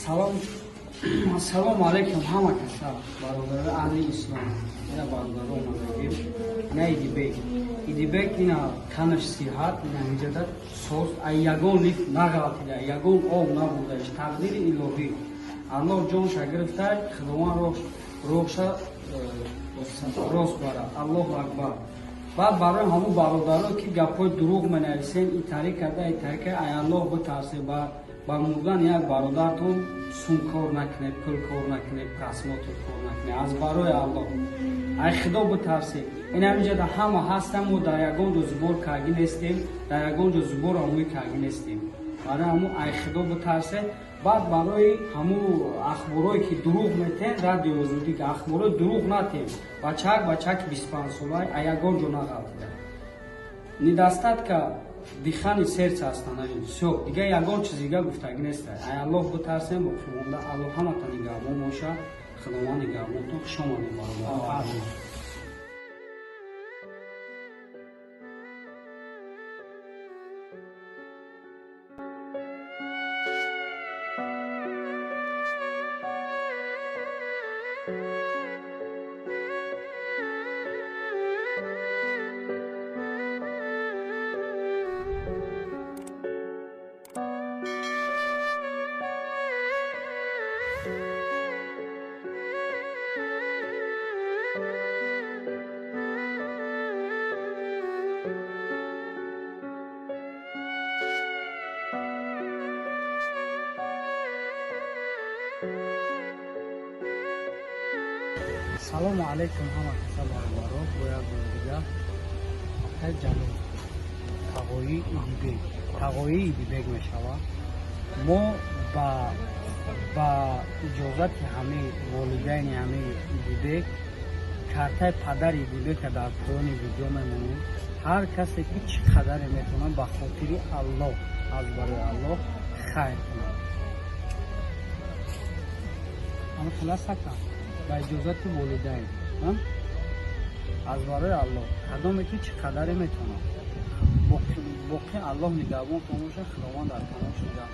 Салом, ассалому алайкум ҳама каса, бародарои аҳли ислом. Ина бародаро омадагим. Ина Идибек. Идибек ина танаш сиҳат, ина ҳиҷада соз, ай ягон лифт нағалтида, ягон об набудаиш, тақдири илоҳӣ. Аллоҳ ҷонша гирифтай, Худованд роҳша рост барад. Аллоҳу акбар. Баъд барои ҳамун бародаро, ки гапҳои дурӯғ менависен, и тариқ карда, и тариқ карда, ай Аллоҳ битарсе, ба мурдан як бародартон сум кор накунед, пул кор накунед, просмотр кор накунед. Аз барои Аллоҳ. Ай Худо битарсе. Ин ҳаминҷода ҳама ҳастам, мо дар ягон ҷо зубор каргӣ нестем, дар ягон ҷо зубор омӯй каргӣ нестем. Барои ҳамун ай Худо битарсе. Баъд барои ҳамун ахборое, ки дурӯғ метен, Радио Озодӣ, ки ахборои дурӯғ натем. Бачак, бачаки 25 сола, ай ягон ҷо нағалтида. Недостатка дыхания, сердца остановил. Всё, дига ягон чиз дига гуфтагӣ нест. Ай Аллоҳ битарсем, боқимонда Аллоҳ ҳамата нигаҳбон боша. Худованд нигаҳбонтон. Хуш омадед, бародар. Салому алайкум ҳама каса, бародаро. Бо як бори дигар акай Ҷалол, тағои Идибек, тағои Идибек мешавад. Мо ба иҷозати ҳамаи волидайни ҳамаи Идибек картаи падари Идибека дар поёни видео мемонем. Ҳар касе ки чӣ қадаре метавонад, ба хотири Аллоҳ, аз барои Аллоҳ хайр кунад. Ама хуласака ба иҷозати волидайн, аз барои Аллоҳ, кадоме ки чӣ қадаре метавонад. Боқӣ Аллоҳ нигаҳбонтон бошад, Худованд дар паноҳш нигаҳ.